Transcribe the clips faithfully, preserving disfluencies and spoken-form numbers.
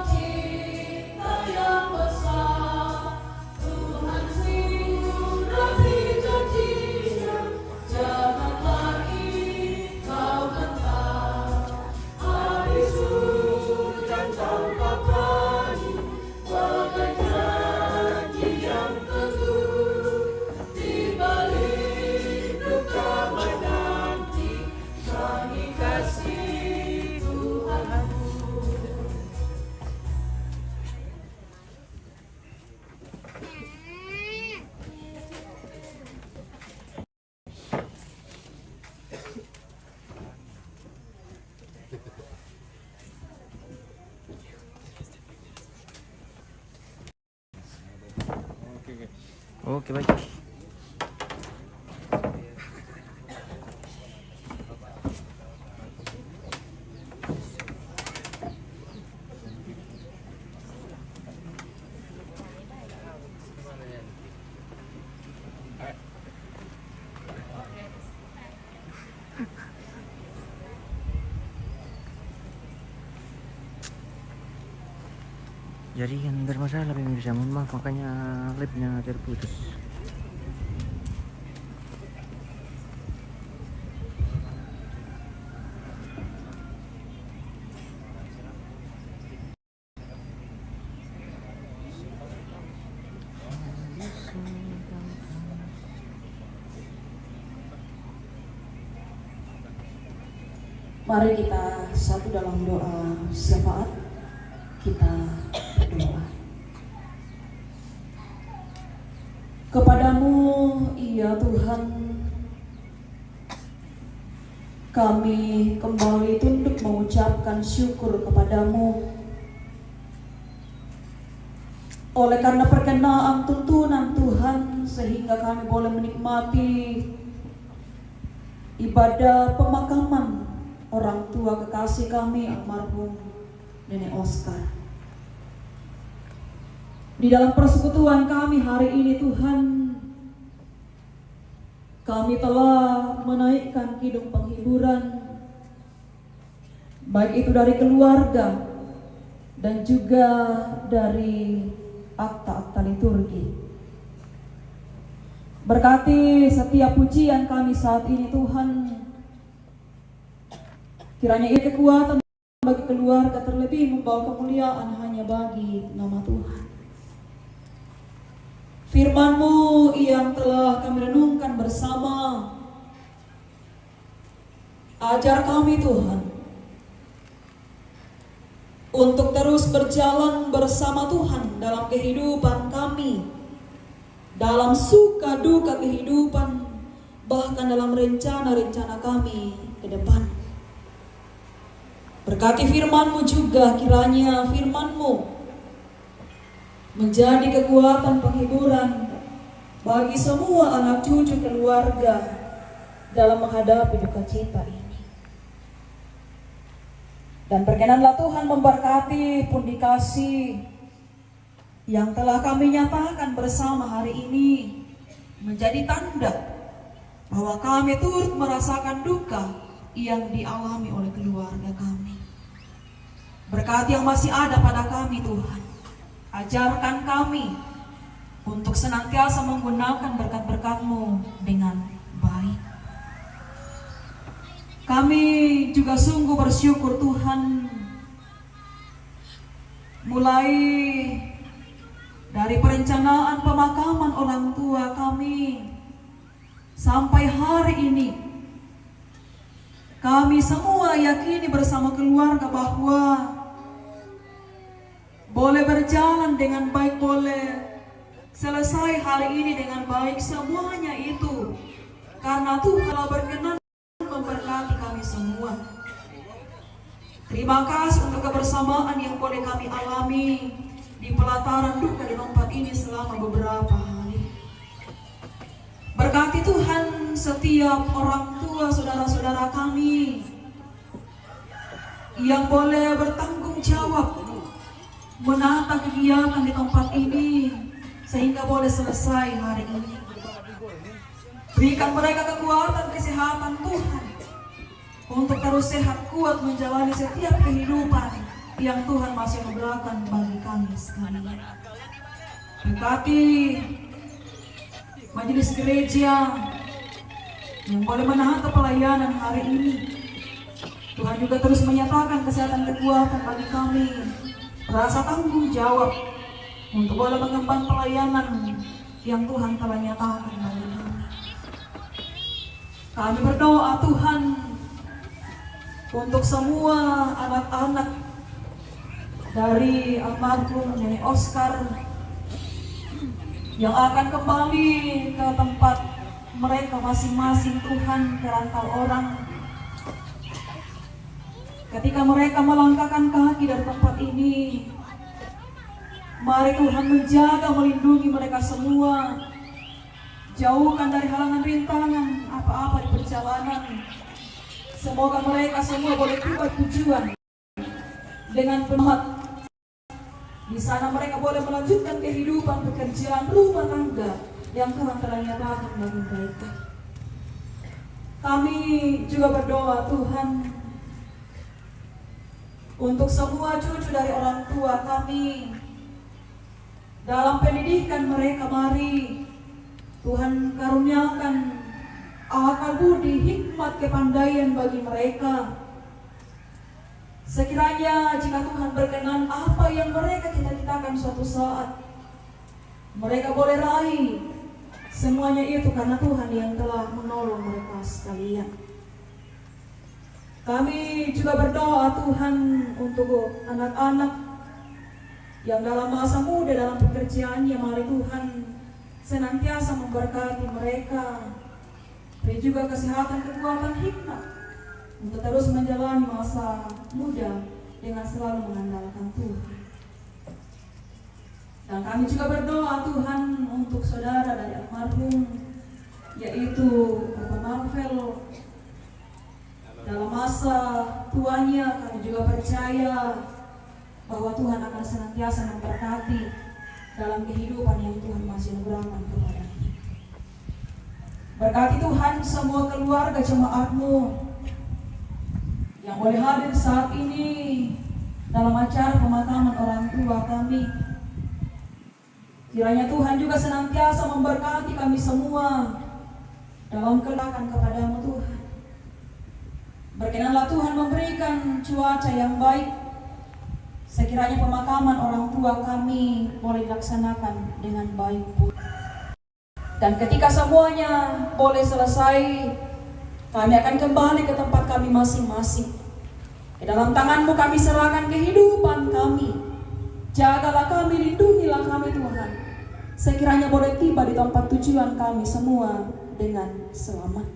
Cinta yang besar, Tuhan sudah dijanjikan, janganlah engkau gentar. Habis hujan tampak pagi, bagai janji yang teguh. Di balik duka menanti, kami kasih Tuhanku. Oke, baik. Jaringan bermasalah, pemirsa. Mohon maaf, makanya live-nya terputus. Mari kita satu dalam doa syafaat. Kita berdoa. Kepadamu, ya Tuhan, kami kembali tunduk mengucapkan syukur kepadamu. Oleh karena perkenaan tuntunan Tuhan, sehingga kami boleh menikmati ibadah pemakaman orang tua kekasih kami, almarhum Nenek Oscar. Di dalam persekutuan kami hari ini, Tuhan, kami telah menaikkan kidung penghiburan, baik itu dari keluarga dan juga dari akta-akta liturgi. Berkati setiap pujian kami saat ini, Tuhan. Kiranya ini kekuatan bagi keluarga, terlebih membawa kemuliaan hanya bagi nama Tuhan. Firman-Mu yang telah kami renungkan bersama, ajar kami, Tuhan, untuk terus berjalan bersama Tuhan dalam kehidupan kami, dalam suka duka kehidupan, bahkan dalam rencana-rencana kami ke depan. Berkati firman-Mu juga, kiranya firman-Mu menjadi kekuatan penghiburan bagi semua anak cucu keluarga dalam menghadapi duka cita ini. Dan berkenanlah Tuhan memberkati pun dikasih yang telah kami nyatakan bersama hari ini menjadi tanda bahwa kami turut merasakan duka yang dialami oleh keluarga kami. Berkat yang masih ada pada kami, Tuhan. Ajarkan kami untuk senantiasa menggunakan berkat-berkat-Mu dengan baik. Kami juga sungguh bersyukur, Tuhan, mulai dari perencanaan pemakaman orang tua kami sampai hari ini, kami semua yakini bersama keluarga bahwa boleh berjalan dengan baik, boleh selesai hari ini dengan baik, semuanya itu karena Tuhan telah berkenan memberkati kami semua. Terima kasih untuk kebersamaan yang boleh kami alami di pelataran duka di tempat ini selama beberapa hari. Berkati Tuhan setiap orang tua, saudara-saudara kami yang boleh bertanggung jawab menata kegiatan di tempat ini sehingga boleh selesai hari ini. Berikan mereka kekuatan, kesehatan, Tuhan, untuk terus sehat kuat menjalani setiap kehidupan yang Tuhan masih anugerahkan bagi kami sekalian. Berkati majelis gereja yang boleh menahta pelayanan hari ini. Tuhan juga terus menyatakan kesehatan kekuatan bagi kami, rasa tanggung jawab untuk boleh mengemban pelayanan yang Tuhan telah nyatakan bagi kami. Kami berdoa, Tuhan, untuk semua anak-anak dari almarhum Nenek Oscar yang akan kembali ke tempat mereka masing-masing, Tuhan, ke rantau orang. Ketika mereka melangkahkan kaki dari tempat ini, mari Tuhan menjaga, melindungi mereka semua. Jauhkan dari halangan rintangan apa-apa di perjalanan. Semoga mereka semua boleh tiba tujuan dengan selamat. Di sana mereka boleh melanjutkan kehidupan, pekerjaan, rumah tangga yang Tuhan telah nyatakan bagi mereka. Kami juga berdoa, Tuhan, untuk semua cucu dari orang tua kami, dalam pendidikan mereka, mari Tuhan karuniakan akal budi, hikmat, kepandaian bagi mereka. Sekiranya jika Tuhan berkenan, apa yang mereka cita-citakan suatu saat, mereka boleh raih semuanya itu karena Tuhan yang telah menolong mereka sekalian. Kami juga berdoa, Tuhan, untuk anak-anak yang dalam masa muda dalam pekerjaannya, mari Tuhan senantiasa memberkati mereka. Beri juga kesehatan, kekuatan, hikmat untuk terus menjalani masa muda dengan selalu mengandalkan Tuhan. Dan kami juga berdoa, Tuhan, untuk saudara dari almarhum, yaitu Bapak Marvel. Dalam masa tuanya, kami juga percaya bahwa Tuhan akan senantiasa memberkati dalam kehidupan yang Tuhan masih anugerahkan kepadanya. Berkati, Tuhan, semua keluarga jemaat-Mu yang boleh hadir saat ini dalam acara pemakaman orang tua kami. Kiranya Tuhan juga senantiasa memberkati kami semua dalam kelakon kepada-Mu, Tuhan. Berkenanlah Tuhan memberikan cuaca yang baik. Sekiranya pemakaman orang tua kami boleh dilaksanakan dengan baik pula. Dan ketika semuanya boleh selesai, kami akan kembali ke tempat kami masing-masing. Ke dalam tangan-Mu kami serahkan kehidupan kami. Jagalah kami, lindungilah kami, Tuhan. Sekiranya boleh tiba di tempat tujuan kami semua dengan selamat.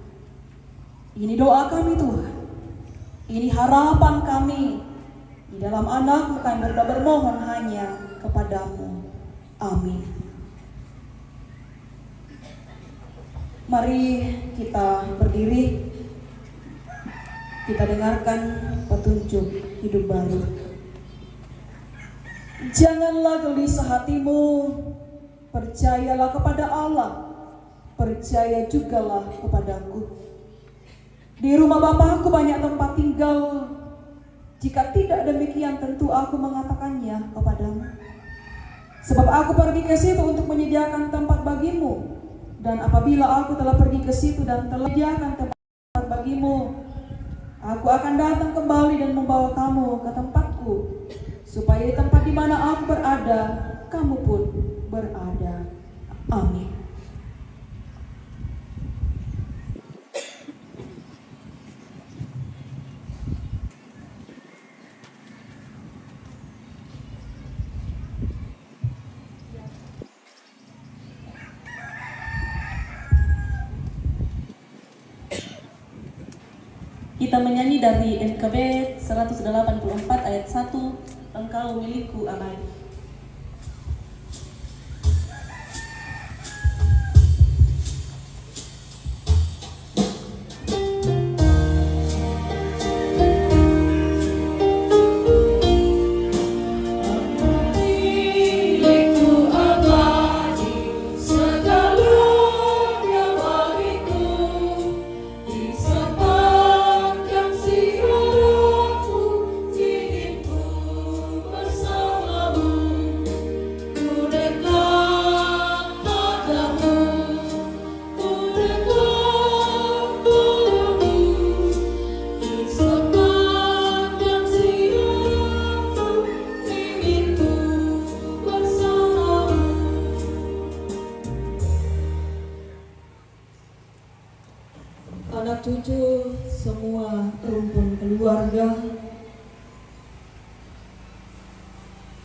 Ini doa kami, Tuhan. Ini harapan kami. Di dalam Anak-Mu kami berdoa, bermohon hanya kepada-Mu. Amin. Mari kita berdiri. Kita dengarkan petunjuk hidup baru. Janganlah gelisah hatimu, percayalah kepada Allah, percaya jugalah kepada-Ku. Di rumah Bapa-Ku banyak tempat tinggal. Jika tidak demikian, tentu Aku mengatakannya kepada-Mu. Sebab Aku pergi ke situ untuk menyediakan tempat bagimu. Dan apabila Aku telah pergi ke situ dan telah menyediakan tempat bagimu, Aku akan datang kembali dan membawa kamu ke tempat-Ku, supaya di tempat di mana Aku berada, kamu pun berada. Amin. Kita menyanyi dari N K B seratus delapan puluh empat ayat satu, Engkau milikku abadi.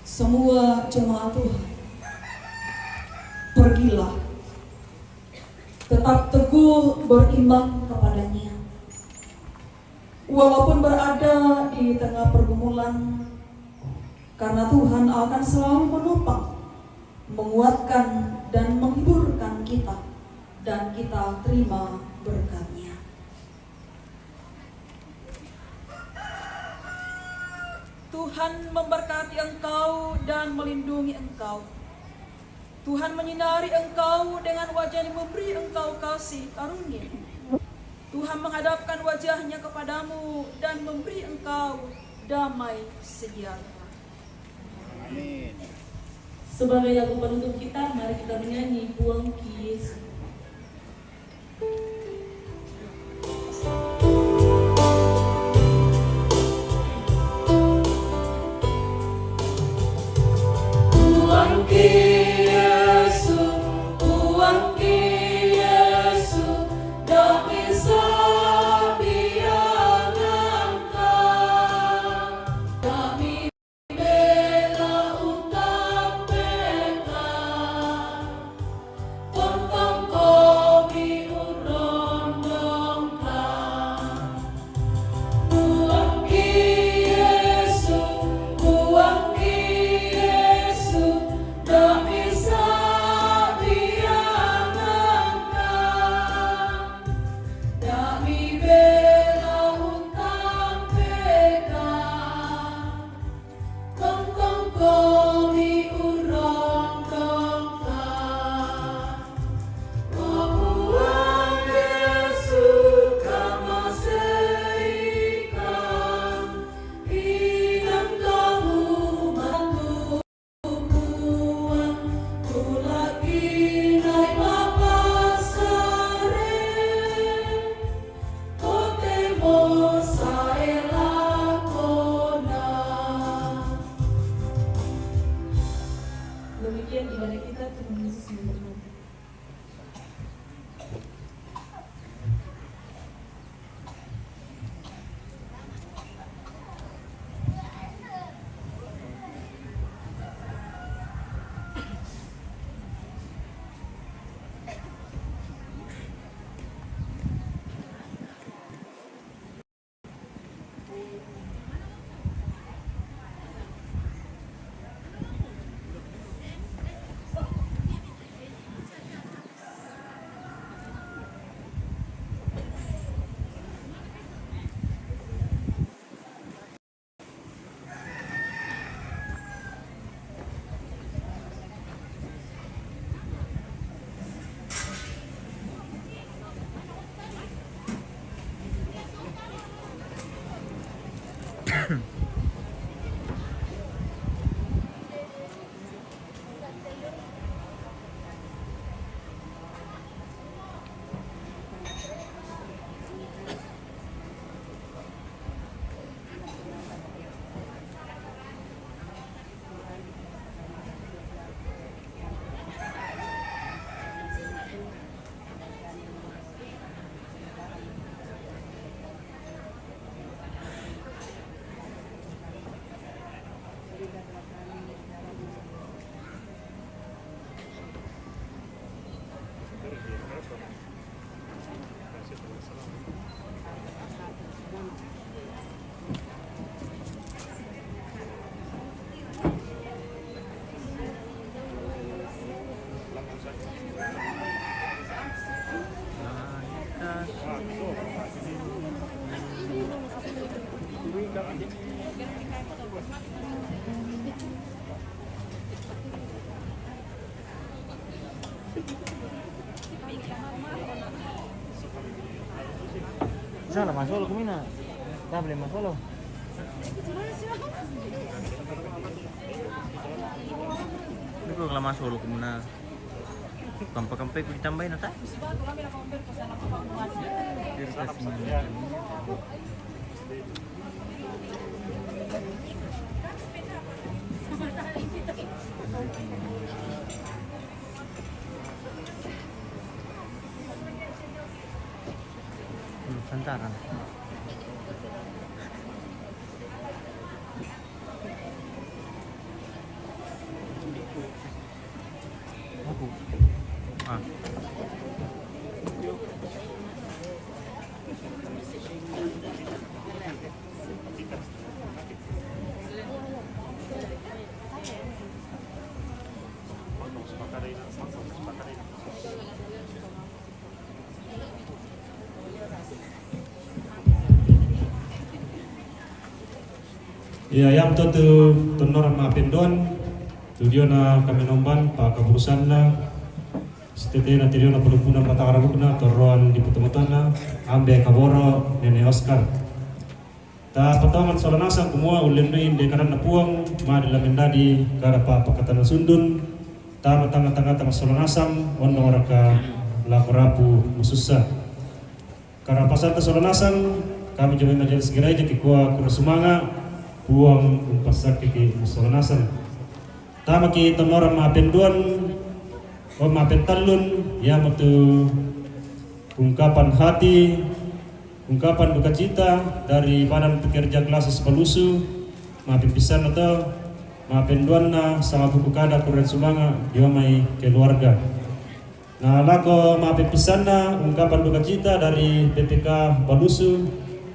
Semua jemaat Tuhan, pergilah, tetap teguh beriman kepada-Nya, walaupun berada di tengah pergumulan, karena Tuhan akan selalu menopang, menguatkan, dan menghiburkan kita, dan kita terima berkat-Nya. Tuhan memberkati engkau dan melindungi engkau. Tuhan menyinari engkau dengan wajah-Nya, memberi engkau kasih karunia. Tuhan menghadapkan wajah-Nya kepadamu dan memberi engkau damai sejahtera. Amin. Sebagai lagu penutup kita, mari kita menyanyi Puang Ki Yesu. Puang Ki Yesu, Puang Ki Yesu, dak bisa biang angka. Kami bela utang peka, tong-tong komi urang dongka. Puang Ki Yesu, Puang Ki Yesu, dak bisa biang angka. Dak mi bela utang peka, tong-tong komi urang dongka. O Puang Yesu, kama serika, hinan kamu mantu Puang, ku lagi nai papasare, ko temo sae lakona. Demikian ibadah kita, Tuhan Yesus memberkati. Sana masolo kumina. Table masolo. Ini kalau lama solo kumina. Kampa-kampa ku ditambahin ata. Hmm, santaran. Iya, yam to tu tonor ma pendoan, tu dio na kami nomban pa kaburusan na, sitete na tirio na pelupuna pataka rabukna, toroan di putumatana, ambe kaboro, nene Oscar. Ta patongan sola nasang kumua ulendui de kanan na puang, ma di lamendadi, kada pa pakatana sundun, ta matanga-tanga ta masola nasang, ondong raka lako rapu masussa. Karena pasal ta sola nasang, kami jemaat majelis gereja kikua kura sumanga, puang umpasaki ki sola nasang. Tama ki tonora ma penduan, o ma pentallun, yamatu ungkapan hati, ungkapan duka cita dari Badan Pekerja Klasis Palusu, ma pimpisan atau ma penduan na sama buku kada kuren sumanga, diomai keluarga. Na lako ma pimpisanna ungkapan duka cita dari B P K Balusu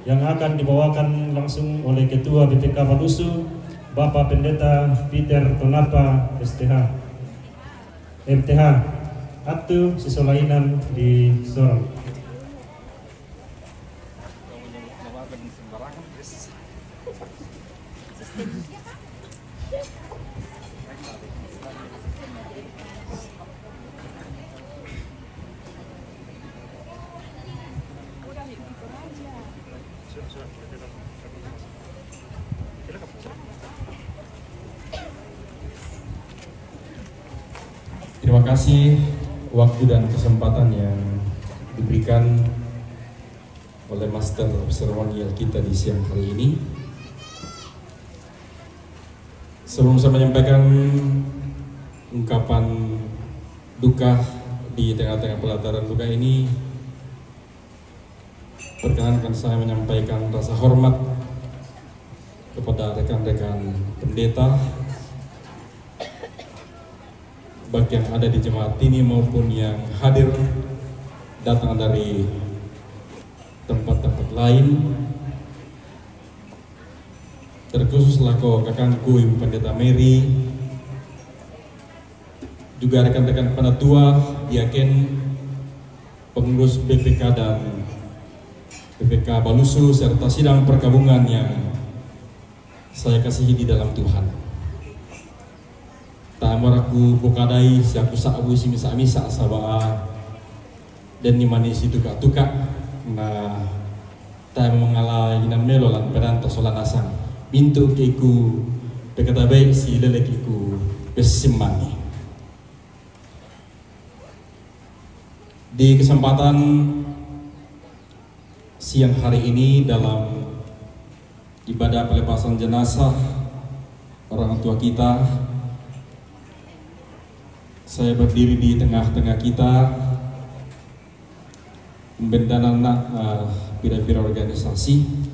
yang akan dibawakan langsung oleh Ketua B P K Balusu, Bapak Pendeta Peter Tonapa, S T H, M T H, Atu Sisolainan di Sorong. Terima kasih waktu dan kesempatan yang diberikan oleh Master of Ceremonial kita di siang hari ini. Sebelum saya menyampaikan ungkapan duka di tengah-tengah pelataran duka ini, perkenankan saya menyampaikan rasa hormat kepada rekan-rekan pendeta, baik yang ada di jemaat ini maupun yang hadir datang dari tempat-tempat lain, terkhusus lako kakangku Ibu Pendeta Mary, juga rekan-rekan penatua, diaken, pengurus B P K dan B P K Balusu, serta sidang perkabungan yang saya kasihi di dalam Tuhan. Tamaraku pokadai siaku sa'bu si misa-misa saba' den ni mani si tuka-tuka na tae mangala inan melo lan pedanta sola nasang. Mintu' ke iku pekatabai si lelek iku pessimmangi. Di kesempatan siang hari ini dalam ibadah pelepasan jenazah orang tua kita, saya berdiri di tengah-tengah kita, pembendanan na, eh, pira-pira organisasi,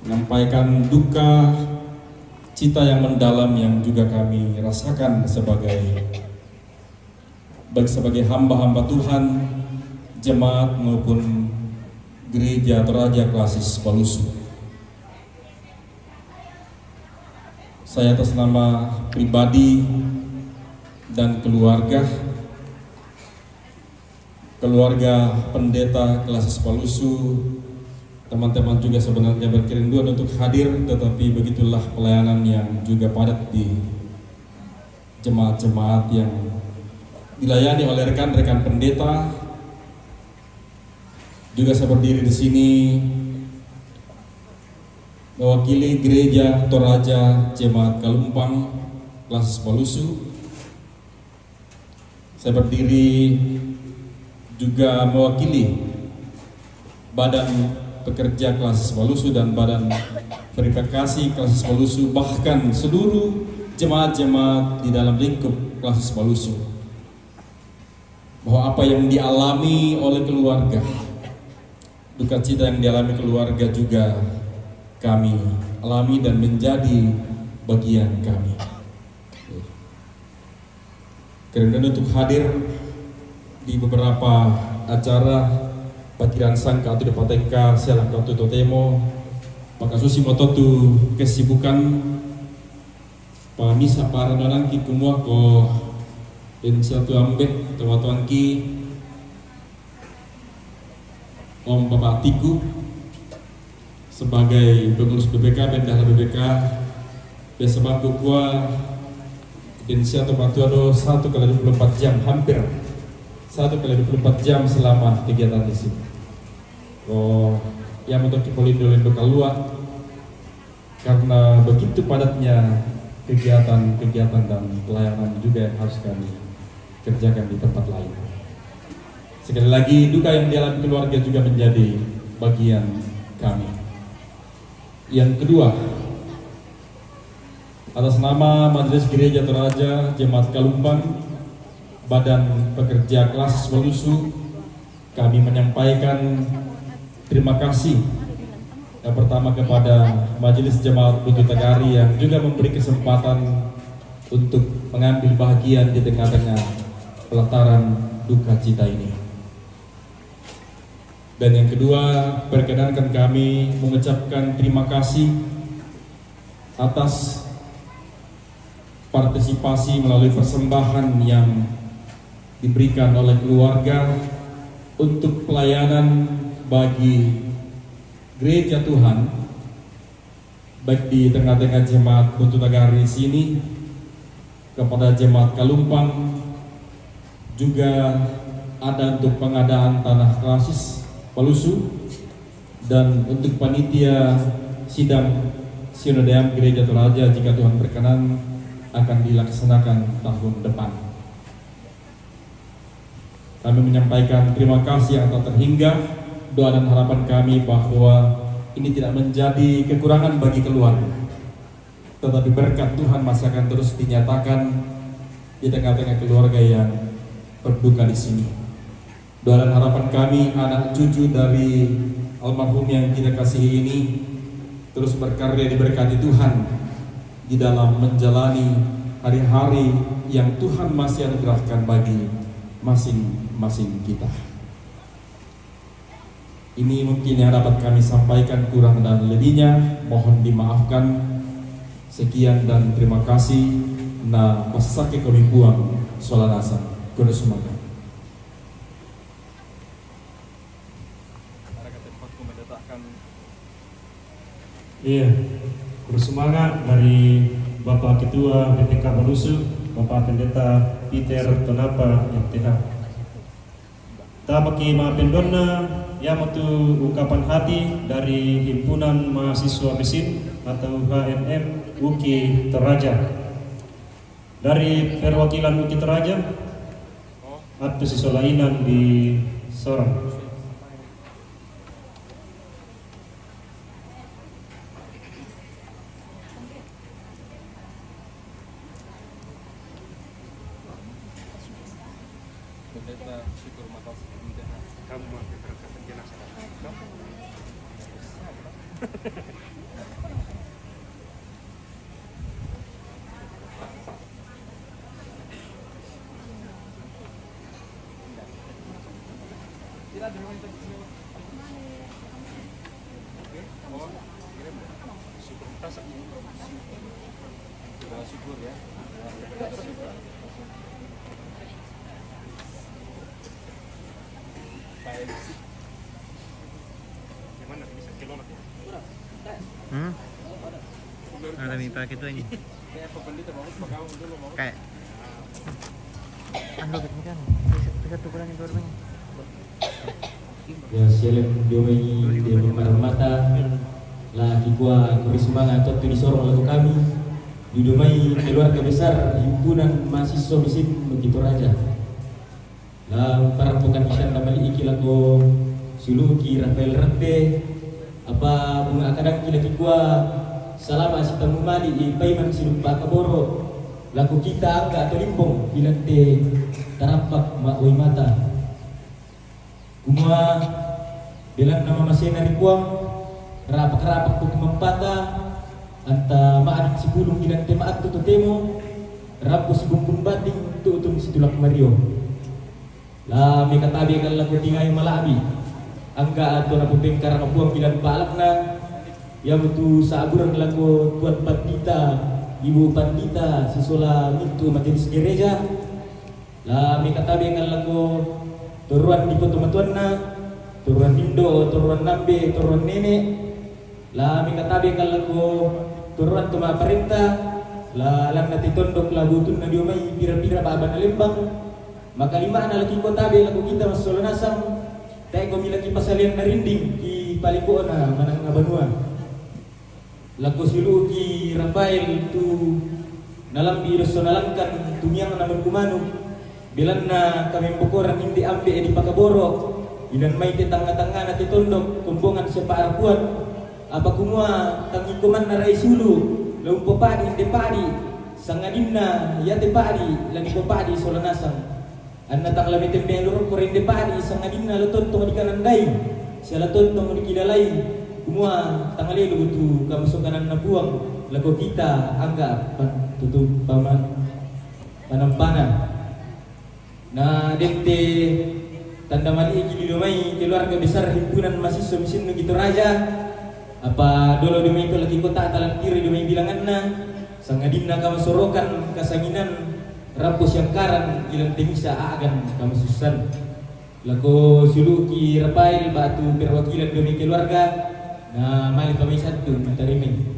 menyampaikan duka cita yang mendalam yang juga kami rasakan sebagai, baik sebagai hamba-hamba Tuhan, jemaat maupun Gereja Toraja Klasis Balusu. Saya atas nama pribadi dan keluarga, keluarga pendeta Klasis Palusu, teman-teman juga sebenarnya berkerinduan untuk hadir, tetapi begitulah pelayanan yang juga padat di jemaat-jemaat yang dilayani oleh rekan-rekan pendeta. Juga saya berdiri di sini mewakili Gereja Toraja Jemaat Kalumpang Klasis Palusu. Saya berdiri juga mewakili Badan Pekerja Klasis Palusu dan Badan Verifikasi Klasis Palusu, bahkan seluruh jemaat-jemaat di dalam lingkup Klasis Palusu, bahwa apa yang dialami oleh keluarga, duka cita yang dialami keluarga juga kami alami dan menjadi bagian kami. Kerinduan untuk hadir di beberapa acara patiran sangka atau di patengka sialan katu totemo, pakasusi mototu kesibukan, pamisa paranonangki kumua ko Deng sia tu ambe, tua-tuangki, Om Bapa Atiku, sebagai pengurus B P K, bendahara B P K, biasa bangku kua, deng sia tu matua do satu kali dua puluh empat jam, hampir satu kali dua puluh empat jam selama kegiatan di sini. Oh, yang untuk Kipolindo Lindo Kalua, karena begitu padatnya kegiatan-kegiatan dan pelayanan juga yang harus kami kerjakan di tempat lain. Sekali lagi, duka yang dialami keluarga juga menjadi bagian kami. Yang kedua, atas nama Majelis Gereja Toraja Jemaat Kalumpang, Badan Pekerja Klasis Walusu, kami menyampaikan terima kasih yang pertama kepada Majelis Jemaat Buntutagari yang juga memberi kesempatan untuk mengambil bagian di tengah-tengah pelataran duka cita ini. Dan yang kedua, perkenankan kami mengucapkan terima kasih atas partisipasi melalui persembahan yang diberikan oleh keluarga untuk pelayanan bagi gereja Tuhan, baik di tengah-tengah jemaat Buntutagari sini, kepada jemaat Kalumpang, juga ada untuk pengadaan tanah klasis Walusu, dan untuk panitia sidang Sinode Gereja Toraja, jika Tuhan berkenan, akan dilaksanakan tahun depan. Kami menyampaikan terima kasih yang tak terhingga. Doa dan harapan kami bahwa ini tidak menjadi kekurangan bagi keluarga, tetapi berkat Tuhan masih akan terus dinyatakan di tengah-tengah keluarga yang berduka di sini. Doa dan harapan kami, anak cucu dari almarhum yang kita kasihi ini, terus berkarya, diberkati Tuhan di dalam menjalani hari-hari yang Tuhan masih anugerahkan bagi masing-masing kita. Ini mungkin yang dapat kami sampaikan, kurang dan lebihnya mohon dimaafkan. Sekian dan terima kasih. Na pasake kami puang sola nasa. Kode semangat. Iya, bersemangat dari Bapak Ketua B P K Walusu, Bapak Pendeta Peter Tonapa, M T H. Tapaki mapendonna, yamatu ungkapan hati dari Himpunan Mahasiswa Mesin atau H M M UKI Toraja. Dari perwakilan UKI Toraja, atau si solainan di sorong. Pendeta Syukur Matas, M T H. Kamu mau berangkat jenazah? Hmm? Ada nih pakai tuh ini. Kayak anu, kan? Bisa, bisa tukeran itu orangnya. Ya, shalom, Dio mai, Dio mai marmata. La kikua kuri sumanga totu di sorong lako kami. Dio mai keluarga besar Himpunan Mahasiswa Mesin UKI Toraja. La parampokan kita na mali iki lako suluki Rafael Rante, apa bunga akadang kila kikua salama sitamu mali i paiman silumpa kaboro, lako kita angga atau limbong bilante tarampak ma oi mata. Kumua belanna mamasena ri Puang, rapak-rapak tu mampata, anta ma'adin sipulung bilante ma'attu totemo, rampo sibumbung banding tu'tun situlak mario. La mekatabe kan lako tingai mala'bi, angga atau napupengkarang Puang bilan palakna, iamutu sa'buran lako Tuan Pandita, Ibu Pandita, sisola mintu majelis gereja, La mekatabe kan lako toruan dipotomatuanna, toruan indo, toruan nambe, toruan nene. La mekatabe kan lako toruan to maparenta, la lanna te tondok la butunna dio mai pira-pira baba na lembang. Makalimana laki ko tabe lako kita massola nasang, tae ko milaki pasalian na rinding ki palikona manang banua. Lako siulu'ki Rafael tu nalambi dosso nalangkan tu miangna manuk-manuk, belanna kamembokoran inde ambe' dipakaboro', ilan mai te tangnga-tangngana te tondok kombongan siapa arapuan, apa kumua tangngikomanna rai sulu, la umpopadi inde padi, sangadinna iate padi la nipopadi sola nasang. Anna tang la metemme lurukku rende padi, sangadinna la tontong dikanandai, sia la tontong dikilalai, kumua tang lelu tu kamasokananna Puang lako kita angga pan-, tutu pama-, panampana. Na dette tanda mali'ki lido mai keluarga besar himpunan mahasiswa Mesinnu Kitoraja, apa dolo dio mai to laki kota talang kiri dio mai bilanganna, sangadinna kamasorokan kasanginan, Rampo siangkaran ilan temisa agan kamasussan. Lako siulu'ki Rafael batu perwakilan dio mai keluarga, na mali pamai sattu tarimai.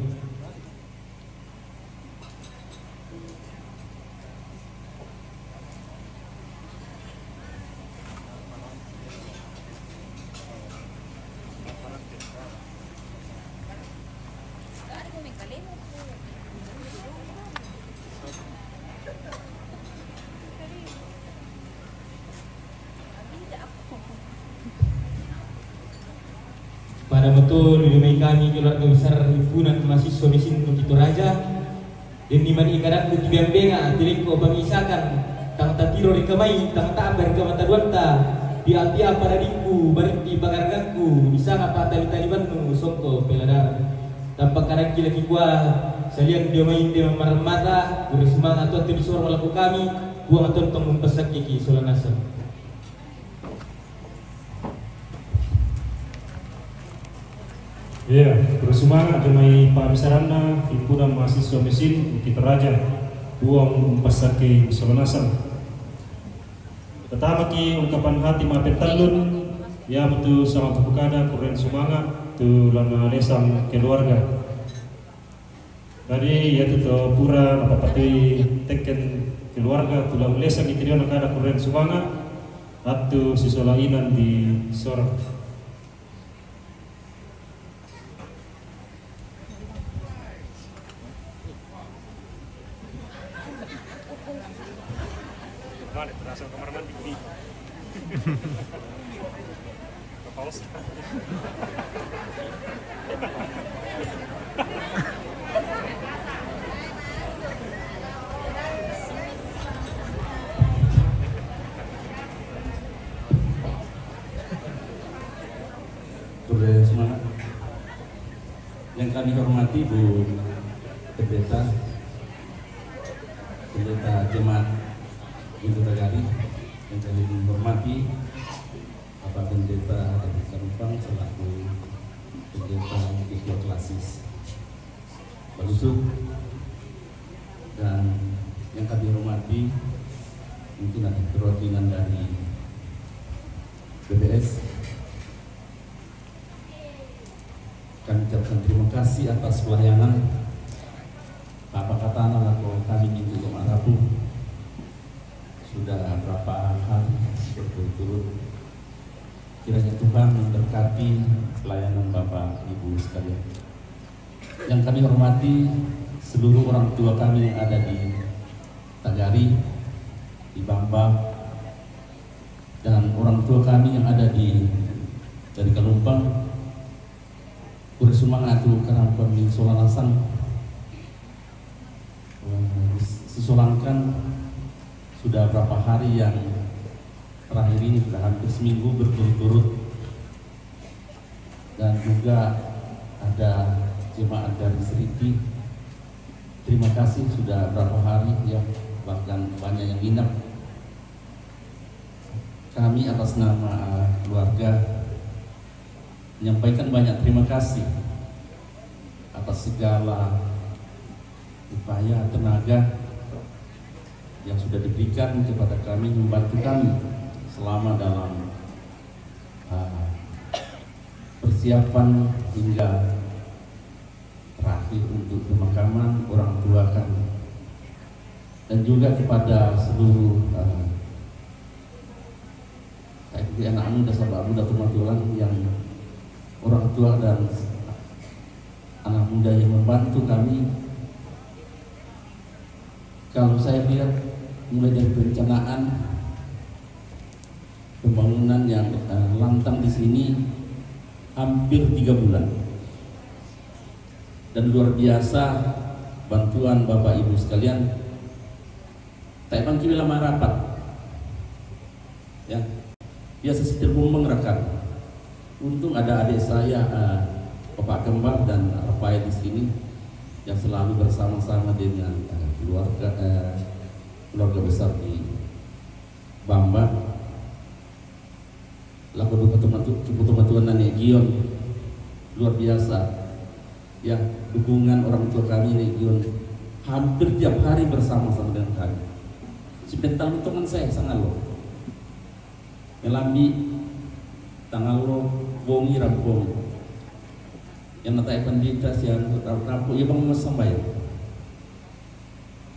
Pada mato lido mai kami keluarga besar himpunan mahasiswa Mesinnu Kitoraja. Denni mani kadakku tibeambenga tilengko pamisakan, tang tatiro ri kamai, tang tabar ri kamataduanta, pia-pia paradingku, barikki pagaranganku, disanga patali-talibannu songko peladaran. Tampa kadakki laki kua, salian dio mai inde mammarang mata, pura sumanga tu attu disoro lako kami, Puang tontong mumpasakkiki sola nasang. Iya, pura sumanga dio mai pamisaranna himpunan mahasiswa Mesin Kitoraja, Puang mumpasakkiki sola nasang. Tatamaki ungkapan hati mappettallun, iamo tu sama pupukada kurre sumanga tu lana lesang keluarga. Jadi iatu to pura napapatui tekken keluarga tu la ullesangi tu dio nakada kurre sumanga, attu sisola inang di soro. Mane, terasa kamar mandi ini. Kapaus. Boleh semangat. Yang kami hormati Bu Pendeta, Pendeta Jemaat Pintu Tagari, yang kami hormati Bapak Pendeta David Karupang selaku Pendeta Ketua Klasis Balusu, dan yang kami hormati mungkin ada perwakilan dari B B S. Kami ucapkan terima kasih atas pelayanan Bapak Katana lako kami Minggu Kemarabu. Sudah berapa hari berturut-turut. Kiranya Tuhan memberkati pelayanan Bapak Ibu sekalian. Yang kami hormati seluruh orang tua kami yang ada di Tagari, di Bamba, dan orang tua kami yang ada di, dari Kalumpang, pura sumanga tu karampang di sola nasang. Eh, sisolangkan sudah berapa hari yang terakhir ini, sudah hampir seminggu berturut-turut. Dan juga ada jemaat dari Seriti. Terima kasih sudah berapa hari ya, bahkan banyak yang nginep. Kami atas nama keluarga menyampaikan banyak terima kasih atas segala upaya, tenaga, yang sudah diberikan kepada kami, membantu kami selama dalam uh, persiapan hingga terakhir untuk pemakaman orang tua kami, dan juga kepada seluruh uh, anak muda, sahabat muda, teman tulang yang orang tua dan anak muda yang membantu kami. Kalau saya lihat, mulai dari perencanaan pembangunan yang uh, lantang di sini hampir tiga bulan, dan luar biasa bantuan Bapak Ibu sekalian. Taibang kibela marapat, ya, biasa si terbomong rakan. Untung ada adik saya uh, Bapak Kembar dan Rafael di sini yang selalu bersama-sama dengan uh, keluarga uh, keluarga besar di Bamba. Laku duka teman-teman nane Gion luar biasa, ya, dukungan orang tua kami ne Gion hampir tiap hari bersama-sama dengan kami. Si pental teman saya sangat lo melambi tangalo bongi rampong yang natai pandita siang rampong ia bang masambay.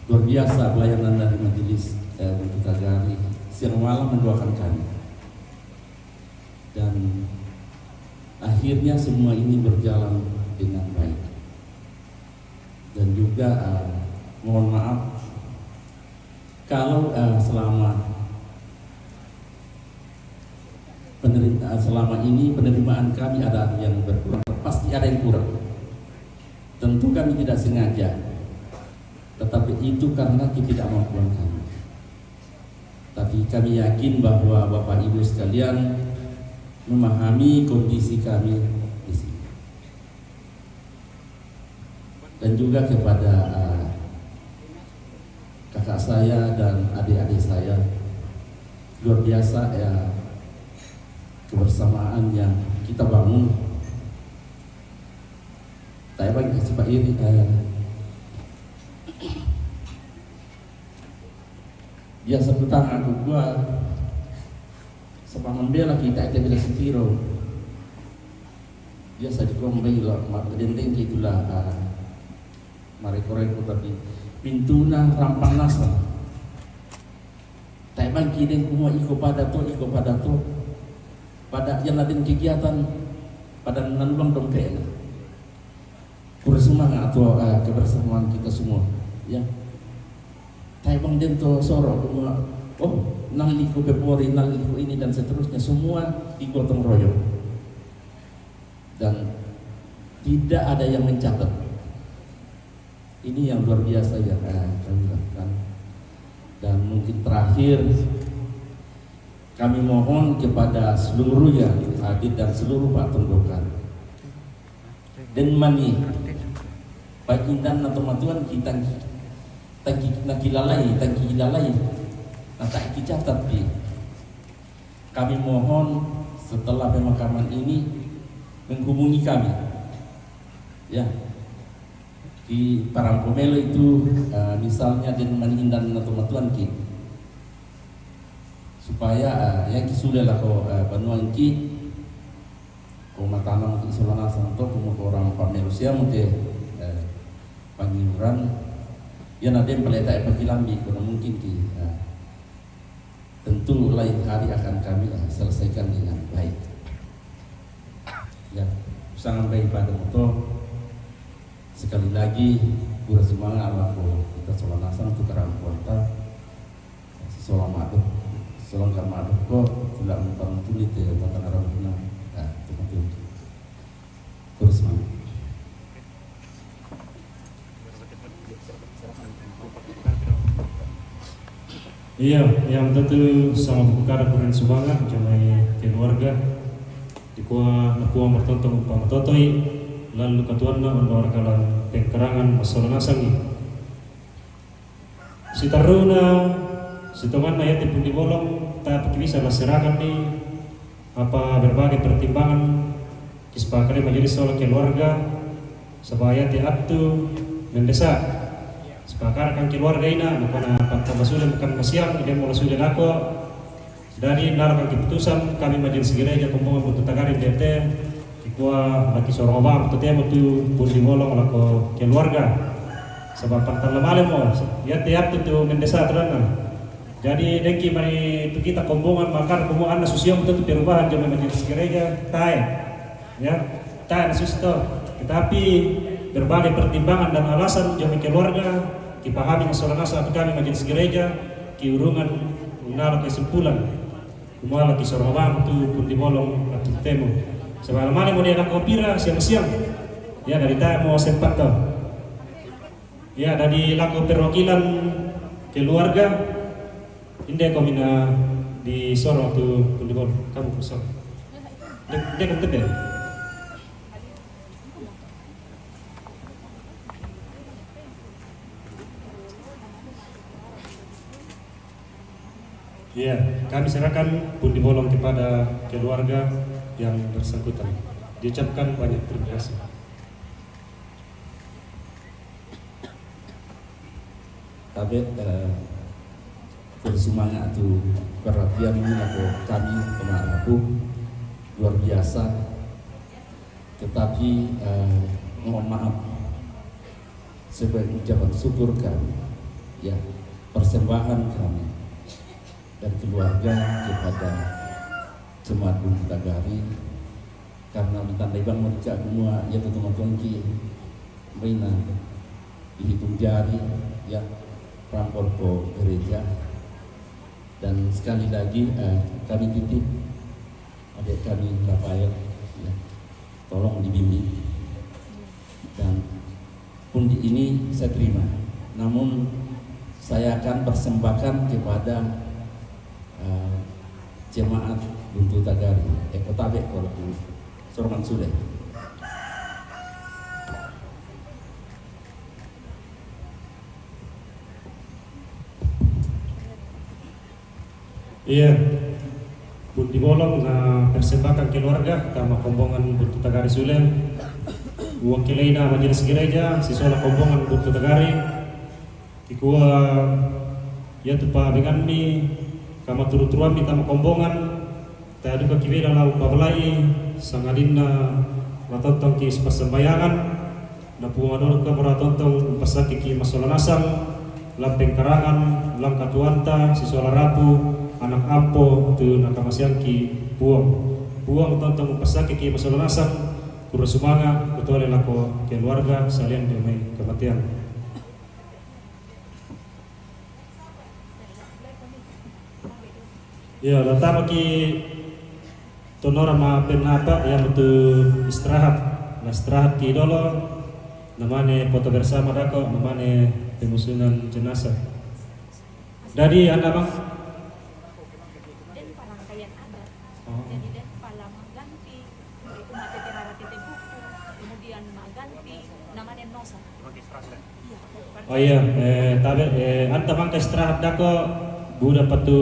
Luar biasa pelayanan dari majelis eh, Bukit Tagari, siang malam mendoakan kami. Dan akhirnya semua ini berjalan dengan baik. Dan juga uh, mohon maaf kalau uh, selama penerima, selama ini penerimaan kami ada yang berkurang, pasti ada yang kurang. Tentu kami tidak sengaja, tetapi itu karena ketidakmampuan kami. Tapi kami yakin bahwa Bapak Ibu sekalian memahami kondisi kami di sini. Dan juga kepada uh, kakak saya dan adik-adik saya, luar biasa ya kebersamaan yang kita bangun. Saya bagi kasih Pak Iri uh, biasa kutang aku gua sama membela kita itu bila sitiro. Biasa di kombai lo dendeng gitulah uh, mareko-reko tapi pintuna rampang nasa. Taibang kideng kuma iko pada to, iko pada to. Pada yang ada kegiatan pada nanubang dompena. Kurang semangat atau uh, kebersamaan kita semua, ya. Taibang dento soro kuma, oh, nang liko pepori, nang liko ini dan seterusnya, semua digotong royong. Dan tidak ada yang mencatat. Ini yang luar biasa yang eh, kami lakukan. Dan mungkin terakhir kami mohon kepada seluruhnya hadir dan seluruh Pak Tondokan. Dan mani baik indan atau matuan kita tangki nakilalai tangki ilalai. Nah tak dicatat di kami mohon setelah pemakaman ini menghubungi kami. Ya. Di parang pomelo itu uh, misalnya den manindan na tomatuan ki supaya uh, yang ki sule lako uh, banuan ki ko matanang ki solana santo kuma ko orang pamelo sia mute uh, pangiuran ya na den paleta e pakilambi ko na mungkin ki uh, tentu lain hari akan kami uh, selesaikan dengan baik. Ya, sangan baik pada motor. Sekali lagi, pura semangat ala ko kita sola nasang tu karang kuanta. Sola madu, sola madu ko tidak mutang tuli te mata ngarang punya. Nah, itu penting. Pura semangat. Iya, yang tentu sama buku kada kurin semangat jamai keluarga. Dikua nakua martontong upa matotoi lalu katuanna ondo arkalan pengkerangan masola nasangi. Sitaruna sitonganna yati pun dibolong tapi bisa laserakan ni apa berbagai pertimbangan kisepakati majelis sola keluarga supaya yati attu mendesak Pakarakan keluarga ina, mukona patta masule, mukona masiang, dia mo masule lako. Jadi, naro keputusan kami Majelis Gereja Kombongan Buntu Tagari D T, kikua laki sorong obang tu temo tu pundi bolong lako keluarga. Sebab pantalla male mo, ya tiap tu tu mendesa tu dana. Jadi, dengki mani tu kita kombongan, maka kombongan na susiong tu perubahan jome Majelis Gereja, tae. Ya, tae na susi to. Tetapi berbagai pertimbangan dan alasan jome keluarga, kipahami masola nasa tu kami Majelis Gereja, kiurungan nalo kesimpulan. Kumala ki sorong obang tu pundi bolong atu temo. Sebab mane mo dia lako pira siang-siang. Ya, dari tae mo sempat to. Ya, dari lako perwakilan keluarga, inde ko mina di sorong tu pundi bolong. Kamu ko sorong. Inde, inde ko tebe. Iya, kami serahkan pundi bolong kepada keluarga yang bersangkutan. Diucapkan banyak terima kasih. Tabe, eh, bersemangat tu perhatian ini aku kami kemarin aku luar biasa. Tetapi, eh, mohon maaf, sebagai ucapan syukur kami, ya, persembahan kami dan keluarga kepada jemaat Buntu Tagari, karena ditandai bang merica semua, ya, ketemu tongki, maina dihitung jari, ya, rampor ke gereja. Dan sekali lagi, eh, kami titip adik kami Rafael, ya, tolong dibimbing. Dan pundi ini saya terima, namun saya akan persembahkan kepada, eh, jemaat Buntu Tagari. Eko tabe kalau tu sorong sudah. Iya, pundi bolong na persembahkan keluarga tama kombongan Buntu Tagari sule. Wakilina Majelis Gereja, sisola kombongan Buntu Tagari. Kikua, ya tu pa benganmi, kama turu-turuanmi tama kombongan. Taduka kibela lau pabalai, sangadinna latontong ki sipassambayangan. Na Puang Adoro ka mora tontong umpassakki ki masola nasang, lampeng karangan, langka tuanta, sisola rapu, anak ampo, tu nakamaseangki Puang. Puang tontong umpassakki ki masola nasang, kuro sumanga, kutole lako keluarga, salian di mai kematian. Iya, latama ki tonora ma pennapa, iya mutu istirahat. Na istirahat ki dolo, namane foto bersama dako, namane pengusungan jenazah. Jadi, anda bang? Den parangkaian adat. Oh. Jadi, den pala mengganti, itu mate terara tete buku, kemudian mengganti namanya Nosa. Oh iya, eh, tabe, eh, anta mangka istirahat dako, buda patu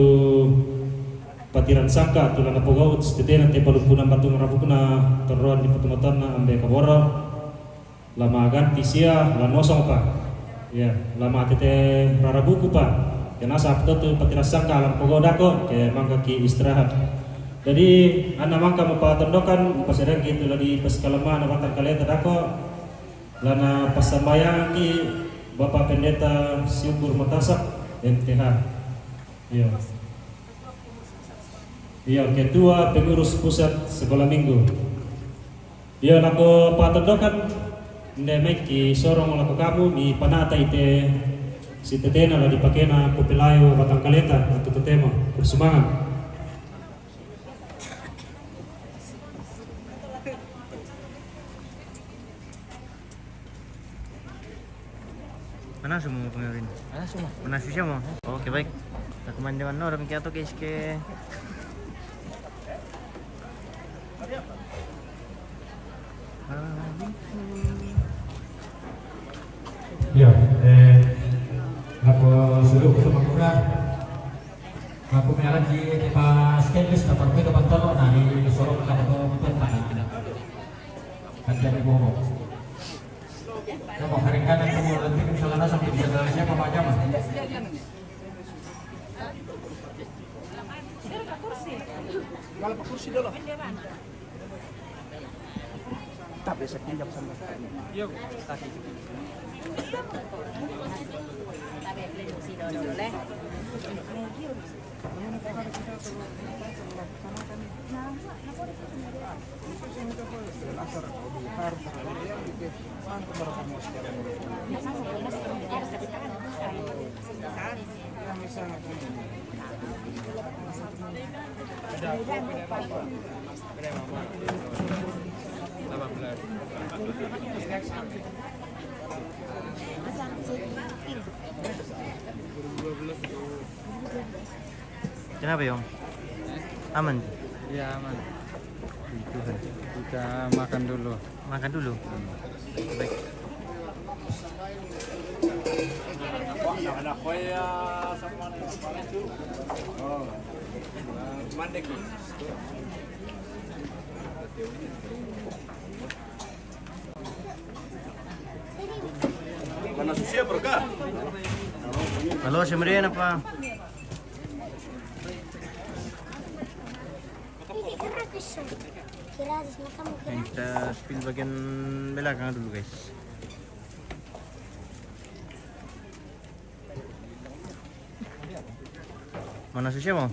patiran sangka, tulana pogau, sitetena te palumpunan batung rabukna, torroan di patumatonna, ambe kaboro, lama ganti sia, la nosong pa. Ya, lama tete rara buku pa. Kena sab totu patiran sangka, lana pogau dako, ke mangka ki istirahat. Jadi, anna mangka mapatondokan, pasedang gitu la di paskalama na batang kaleta dako, Lana passambayangki Bapak Pendeta Syukur Matasak, M T H. Iya. Iya, Ketua Pengurus Pusat Sekolah Minggu. Iya, lako patondokan, nde meki sorong lako kamu, ni panata ite sitetena la dipakena kupelayo batang kaleta, untuk tetema, bersemangat. Mana semua pengeluarin? Mana semua? Mana susah mau? Oke, baik. Tak kemandian no, orang kiato ke iske. Ya, eh, lako sulu kita mengurang. Aku mearan di Epa Stainless na parfait dapat talo na di Sorong na betul betul na. Kan jadi bohong. Apa, paling kanan kamu, nanti misalnya sampai di sana siapa macam? Kalau kursi dulu. Tak bisa pinjam sama. Iya, Bu. Tapi kursi dulu, boleh. Kenapa, Yong? Aman? Iya, aman. Puji Tuhan. Kita makan dulu. Makan dulu? Baik. Mana susia berkah? Halo, si Mariana, Pak. Kita spill bagian belakang dulu, guys. Mana susia, mau?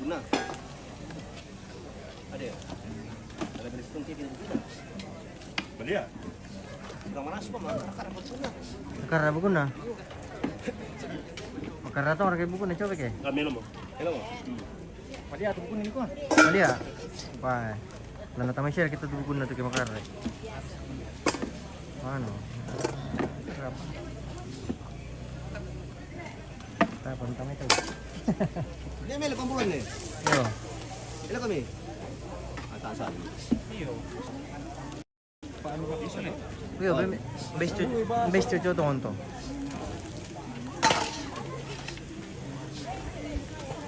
Guna. Ada ya? Ada beres pun kayak gini guna. Belia. Udah mana sih, Pak? Makan apa guna? Makan apa guna? Makan rata orang kayak buku nih, coba ke? Nggak minum, Bang. Minum, Bang. Belia tuh buku ini, Bang. Belia. Wah. Lana tamai share kita tuh buku nih tuh kayak makan. Mana? Berapa? Tapan kami tu. Dia main lapan puluh ni. Yo. Bila kami? Atasan. Iyo. Yo, be-, best tu, best tu contoh tu.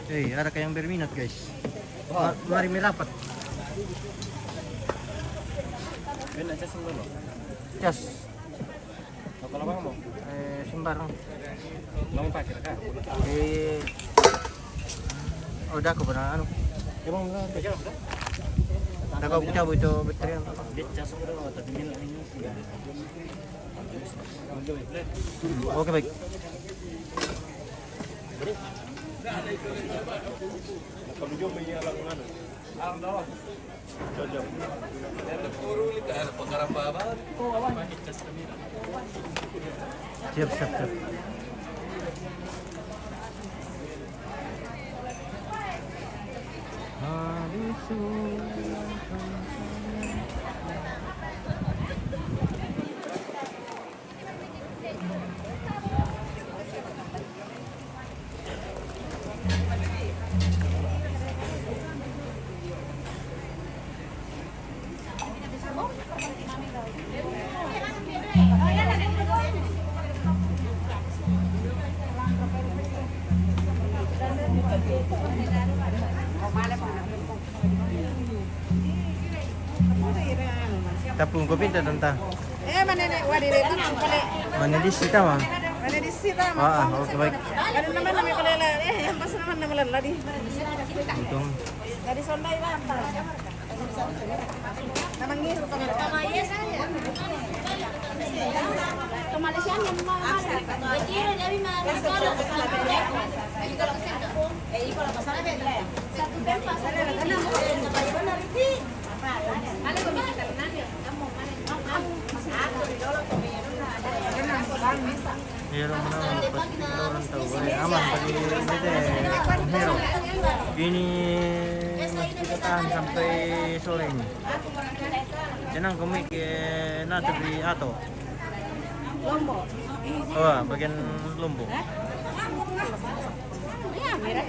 Eh, ada yang berminat, guys. Ma-, mari merapat. Benda cas dulu. Cas. Kalau bang mau? Eh, sembarang. Bang pakai kah? Eh, udah aku pernah anu. Ya, bang, udah. Udah kau cabut itu baterai. Dia cas udah, tapi ini. Hmm, oke, baik. Kalau jom ini alam mana? Alam bawah. Siap, siap, siap. Tapung ko pinta tanta. Eh, mana ni? Wadi de, mana pale? Mana di sita ma? Mana di sita ma? Ah, ah, oke, baik. Ada nama-nama pale la. Eh, yang pas nama-nama la, ladi. Untung. Ladi sondai la, apa? Hero mana, pasti kita orang tahu, eh, aman bagi kita, eh, hero. Ini kita tahan sampai sore ini. Jangan kami ke nanti di Ato. Lombok. Oh, bagian Lombok. Hah? Iya, merah.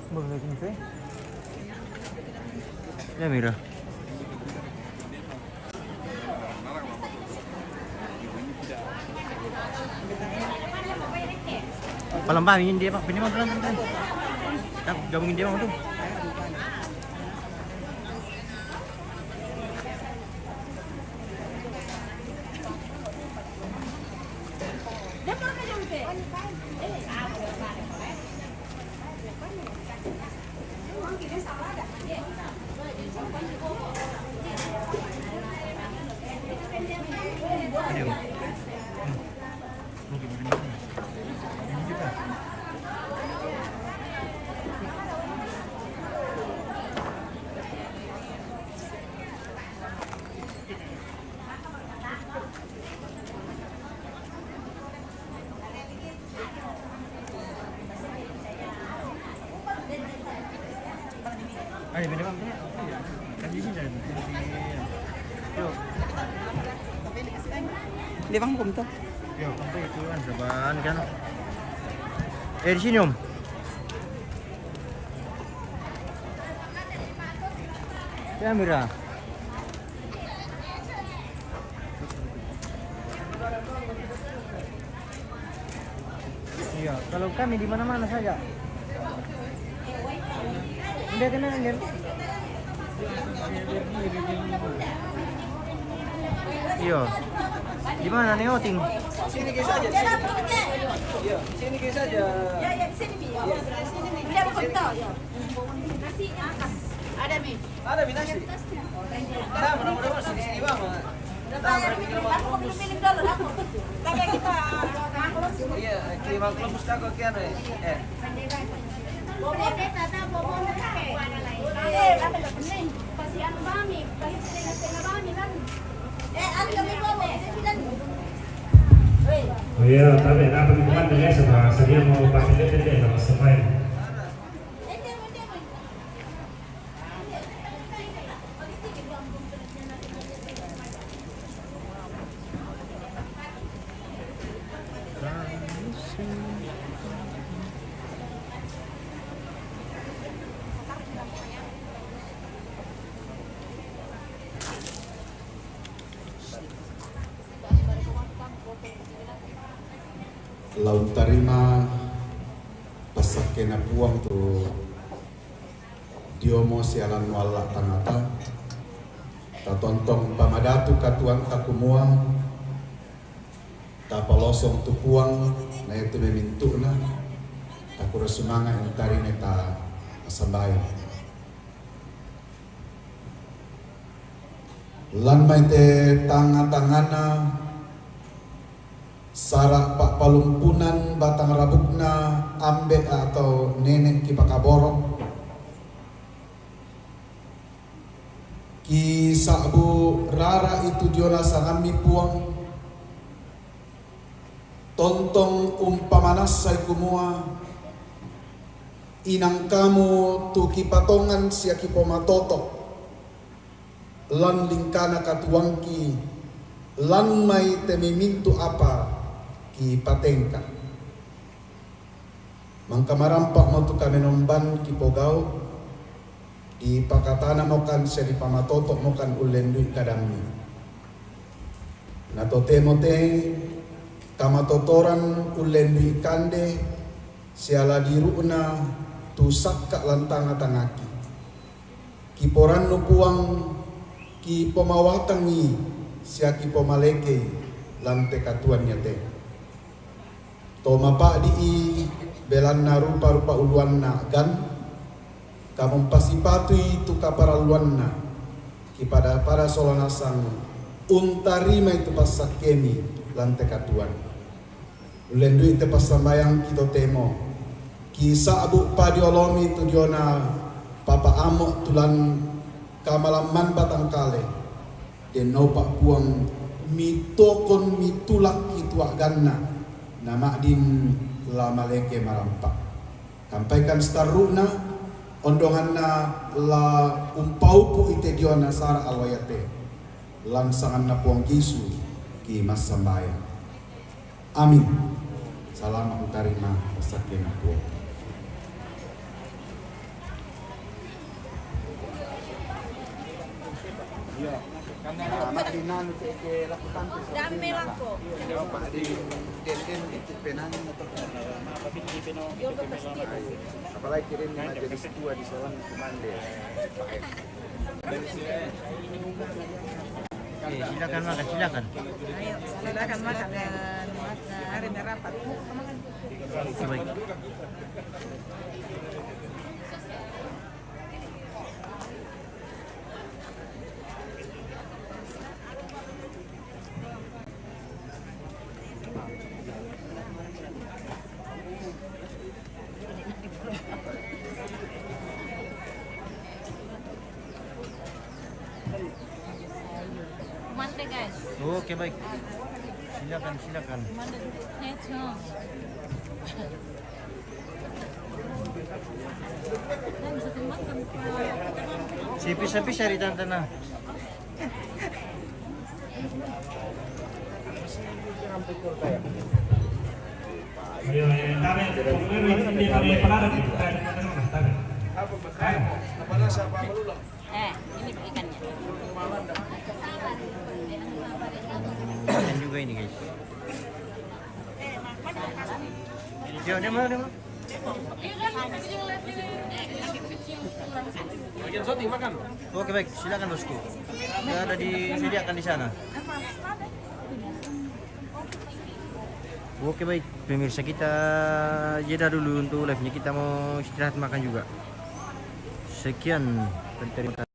Boleh gini, Fe? Ya, mira. Palambah, ini dia, Pak. Ini, Bang, pelan, pelan, pelan. Gabungin dia, Bang, tuh. Di bang kumto. Yo, kumto itu kan, saban kan. Eh, di sini, Om. Ya, mira. Iya, kalau kami di mana-mana saja. Udah kena, Angger. Iya. Di mana nih, Oting? Sini ke saja, sini. Iya, sini ke saja. Ya, ya, di sini, Mi. Iya. Di sini, Mi. Iya, betul, ya. Nasinya apa? Ada, Mi. Ada, Mi, nasi. Ada, mudah-mudahan sini, sini, Bang. Iya. Ki maklum pustaka ki anu, eh. Oh iya, tapi kenapa di depan dia sama sadia mau pakai tete sama semai. Lau tarima passakkena Puang tu diomo sialannu alla tangata. Tatontong pamadatu katuoanta kumua, tapalosong tu Puang, na iatu memintu'na, takura sumanga' entarimeta assambayang. Lan mai te tangnga-tangngana, sara' pa'palumpunan batang rabukna ambe' atau nene' kipakaboro', kisa'bu rara'i tu diona sangammi Puang, tontong umpamanassai kumua, inang kamu tu kipatongan sia kipomatoto', lan lingkana katuoangki, lan mai te memintu apa kipatengka. Mangka marampa'mo tu kamenomban kipogau', dipakatana'mokan sia dipamatoto'mokan ullendu'i kadammi. Na totemo te kamatotoran ullendu'i kande sia ladiru'na tu sakka' lan tangnga-tangngaki. Kiporannu Puang, kipomawatangngi sia kipomalekei lan te katuoan iate. To mapa'di'i belanna rupa-rupa uluanna a'gan, kamu mpasipatui tu kaparalluanna, kipada-pada sola nasang untarimai tu passakkemi lan te katuoan. Ullendu'i te passambayangki totemo, kisa'bu padiolomi tu diona papa' ammo' tu lan kamalamman batangkale, dennopa Puang mitokon mitulakki tu a'ganna, na ma'din la maleke marampa'. Kampaikan sitarru'na ondonganna la umpaupu'i te diona sara' allo iate. Lan sanganna Puang Yesu ki massambayang. Amin. Salama' utarima passakkena Puang. Damme lako. Apalagi kirim majelis tua di sana kumande. Eh, silakan makan, silakan. Ayo, silakan makan. Hari merapat. Baik. Kumande, guys. Oke, baik. Silakan, silakan. Kumande. Si pisa-pisa di tantana. Ayo, ayo, tarik. Pokoknya ini, ini, ini, pelarat, tarik, tarik, tarik. Eh, ini ikannya. Ikan juga ini, guys. Yo, dia mana, dia mana? Bagian shooting makan. Oke, baik, silakan, bosku. Sudah ada disediakan di sana. Oke, baik, pemirsa, kita jeda dulu untuk live-nya. Kita mau istirahat makan juga. Sekian, terima kasih.